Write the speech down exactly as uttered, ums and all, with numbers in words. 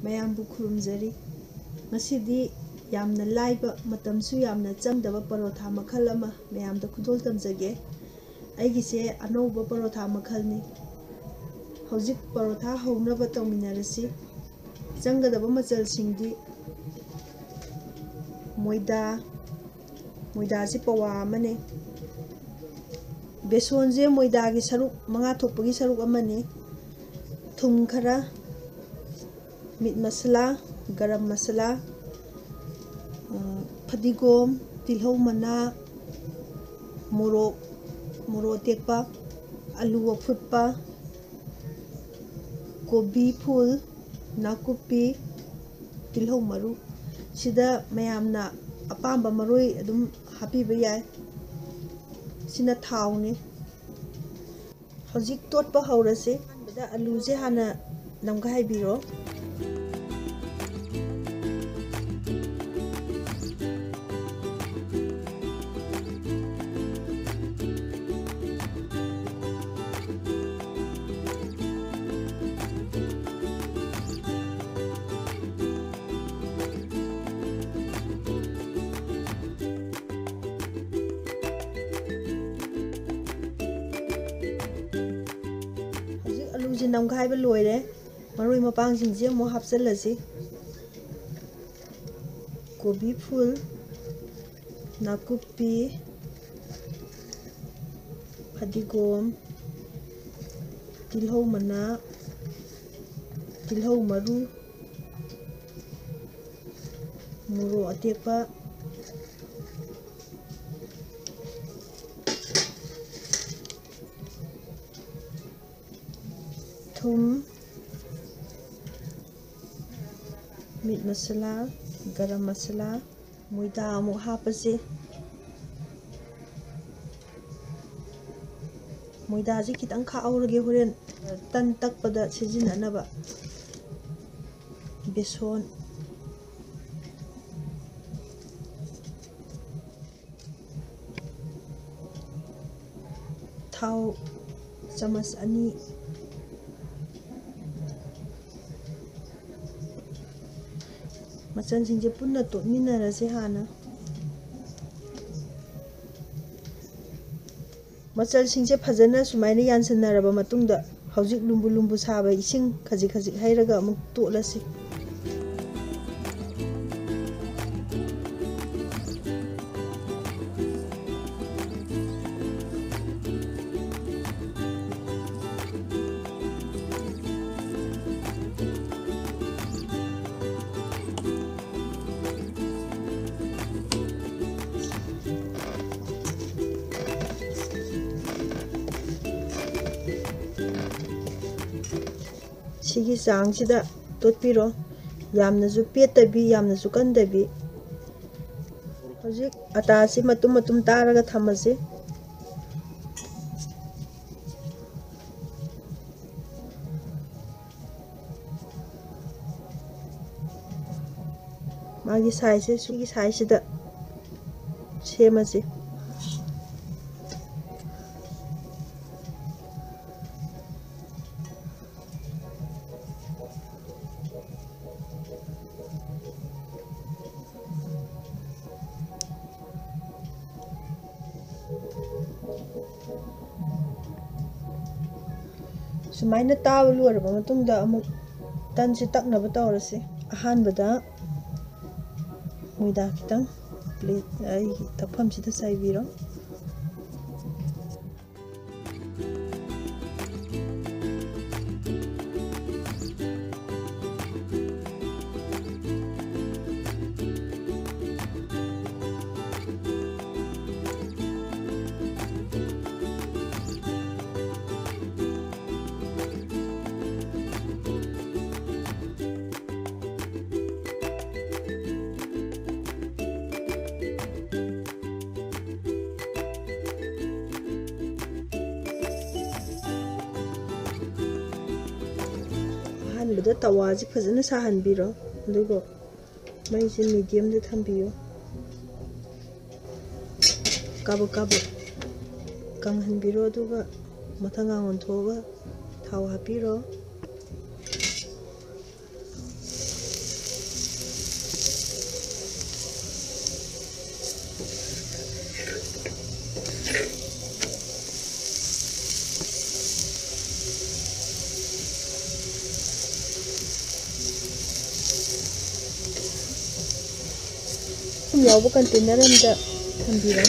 ꯃꯌꯥꯝꯕꯨ ꯈꯨꯔꯨꯝꯖꯔꯤ꯫ ꯉꯁꯤꯗꯤ ꯌꯥꯝꯅ ꯂꯥꯏꯕ, ꯃꯇꯝꯁꯨ ꯌꯥꯝꯅ ꯆꯪꯗꯕ ꯄꯔꯣꯊꯥ ꯃꯈꯜ ꯑꯃ ꯃꯌꯥꯝꯗ ꯈꯨꯗꯣꯜ ꯇꯝꯖꯒꯦ꯫ ꯑꯩꯒꯤꯁꯦ ꯑꯅꯧꯕ ꯄꯔꯣꯊꯥ ꯃꯈꯜꯅꯤ꯫ ꯍꯧꯖꯤꯛ ꯄꯔꯣꯊꯥ ꯍꯧꯅꯕ ꯇꯧꯃꯤꯟꯅꯔꯁꯤ꯫ ꯆꯪꯒꯗꯕ ꯃꯆꯜꯁꯤꯡꯗꯤ ꯃꯣꯏꯗꯥ, ꯃꯣꯏꯗꯥꯁꯤ ꯄꯋꯥ ꯑꯃꯅꯦ꯫ ꯕꯦꯁꯣꯟꯁꯦ ꯃꯣꯏꯗꯥꯒꯤ ꯁꯔꯨꯛ ꯃꯉꯥ ꯊꯣꯛꯄꯒꯤ ꯁꯔꯨꯛ ꯑꯃꯅꯤ꯫ ꯊꯨꯝ ꯈꯔ, ꯃꯤꯠ ꯃꯁꯂꯥ, ꯒꯔꯝ ꯃꯁꯂꯥ, ꯑ, ꯐꯗꯤꯒꯣꯝ, ꯇꯤꯜꯍꯧ ꯃꯅꯥ, ꯃꯣꯔꯣꯛ, ꯃꯣꯔꯣꯛ ꯑꯇꯦꯛꯄ, ꯑꯂꯨ ꯑꯐꯨꯠꯄ, ꯀꯣꯕꯤ ꯐꯨꯜ, ꯅꯥꯀꯨꯞꯄꯤ, ꯇꯤꯜꯍꯧ ꯃꯔꯨ꯫ ꯁꯤꯗ ꯃꯌꯥꯝꯅ ꯑꯄꯥꯝꯕ ꯃꯔꯣꯏ ꯑꯗꯨꯝ ꯍꯥꯞꯄꯤꯕ ꯌꯥꯏ꯫ ꯁꯤꯅ ꯊꯥꯎꯅꯤ꯫ ꯍꯧꯖꯤꯛ ꯇꯣꯠꯄ ꯍꯧꯔꯁꯤ꯫ ꯑꯍꯥꯟꯕꯗ ꯑꯂꯨꯁꯦ ꯍꯥꯟꯅ ꯅꯝꯈꯥꯏꯕꯤꯔꯣ꯫ ꯍꯧꯖꯤꯛ ꯑꯂꯨꯁꯦ ꯅꯝꯈꯥꯏꯕ ꯂꯣꯏꯔꯦ꯫ ꯃꯔꯣꯏ ꯃꯄꯥꯡꯁꯤꯡꯁꯦ ꯑꯃꯨꯛ ꯍꯥꯞꯆꯤꯜꯂꯁꯤ꯫ ꯀꯣꯕꯤ ꯐꯨꯜ, ꯅꯥꯀꯨꯞꯄꯤ, ꯐꯗꯤꯒꯣꯝ, ꯇꯤꯜꯍꯧ ꯃꯅꯥ, ꯇꯤꯜꯍꯧ ꯃꯔꯨ, ꯃꯣꯔꯣꯛ ꯑꯇꯦꯛꯄ, ꯊꯨꯝ, ꯃꯤꯠ ꯃꯁꯥꯂꯥ, ꯒꯔꯝ ꯃꯁꯥꯂꯥ, ꯃꯣꯏꯗꯥ ꯑꯃꯨꯛ ꯍꯥꯞꯄꯁꯤ꯫ ꯃꯣꯏꯗꯥꯁꯤ ꯈꯤꯇꯪ ꯈꯥꯛꯍꯧꯔꯒꯦ, ꯍꯣꯔꯦꯟ ꯇꯟ ꯇꯛꯄꯗ ꯁꯤꯖꯤꯟꯅꯅꯕ꯫ ꯕꯦꯁꯣꯟ, ꯊꯥꯎ ꯆꯥꯃꯁ ꯑꯅꯤ, ꯃꯆꯜꯁꯤꯡꯁꯦ ꯄꯨꯟꯅ ꯇꯣꯠꯃꯤꯟꯅꯔꯁꯦ ꯍꯥꯟꯅ꯫ ꯃꯆꯜꯁꯤꯡꯁꯦ ꯐꯖꯅ ꯁꯨꯃꯥꯏꯅ ꯌꯥꯟꯁꯟꯅꯔꯕ ꯃꯇꯨꯡꯗ, ꯍꯧꯖꯤꯛ ꯂꯨꯝꯕꯨ ꯂꯨꯝꯕꯨ ꯁꯥꯕ ꯏꯁꯤꯡ ꯈꯖꯤꯛ ꯈꯖꯤꯛ ꯍꯩꯔꯒ ꯑꯃꯨꯛ ꯇꯣꯠꯂꯁꯤ꯫ ꯁꯤꯒꯤ ꯆꯥꯡꯁꯤꯗ ꯇꯣꯠꯄꯤꯔꯣ꯫ ꯌꯥꯝꯅꯁꯨ ꯄꯦꯠꯇꯕꯤ, ꯌꯥꯝꯅꯁꯨ ꯀꯟꯗꯕꯤ꯫ ꯍꯧꯖꯤꯛ ꯑꯇꯥꯁꯤ ꯃꯇꯨꯝ ꯃꯇꯨꯝ ꯇꯥꯔꯒ ꯊꯝꯃꯁꯤ꯫ ꯃꯥꯒꯤ ꯁꯥꯏꯖꯁꯦ ꯁꯤꯒꯤ ꯁꯥꯏꯖꯁꯤꯗ ꯁꯦꯝꯃꯁꯤ꯫ ꯁꯨꯃꯥꯏꯅ ꯇꯥꯕ ꯂꯣꯏꯔꯕ ꯃꯇꯨꯡꯗ ꯑꯃꯨꯛ ꯇꯟꯁꯦ ꯇꯛꯅꯕ ꯇꯧꯔꯁꯤ꯫ ꯑꯍꯥꯟꯕꯗ ꯃꯣꯏꯗꯥ ꯈꯤꯇꯪ ꯄ꯭ꯂꯦꯠ, ꯑꯩꯒꯤ ꯇꯛꯐꯝꯁꯤꯗ ꯆꯥꯏꯕꯤꯔꯣ꯫ ꯑꯍꯥꯟꯕꯗ ꯇꯋꯥꯁꯤ ꯐꯖꯅ ꯁꯥꯍꯟꯕꯤꯔꯣ, ꯑꯗꯨꯒ ꯃꯩꯁꯤ ꯃꯤꯗꯤꯌꯝꯗ ꯊꯝꯕꯤꯌꯨ꯫ ꯀꯥꯕꯛ ꯀꯥꯕꯛ ꯀꯪꯍꯟꯕꯤꯔꯣ, ꯑꯗꯨꯒ ꯃꯊꯪꯒ ꯑꯣꯟꯊꯣꯛꯑꯒ ꯊꯥꯎ ꯍꯥꯞꯄꯤꯔꯣ꯫ ꯊꯨꯝ ꯌꯥꯎꯕ ꯀꯟꯇꯦꯅꯔ ꯑꯃꯗ ꯊꯝꯕꯤꯔꯣ꯫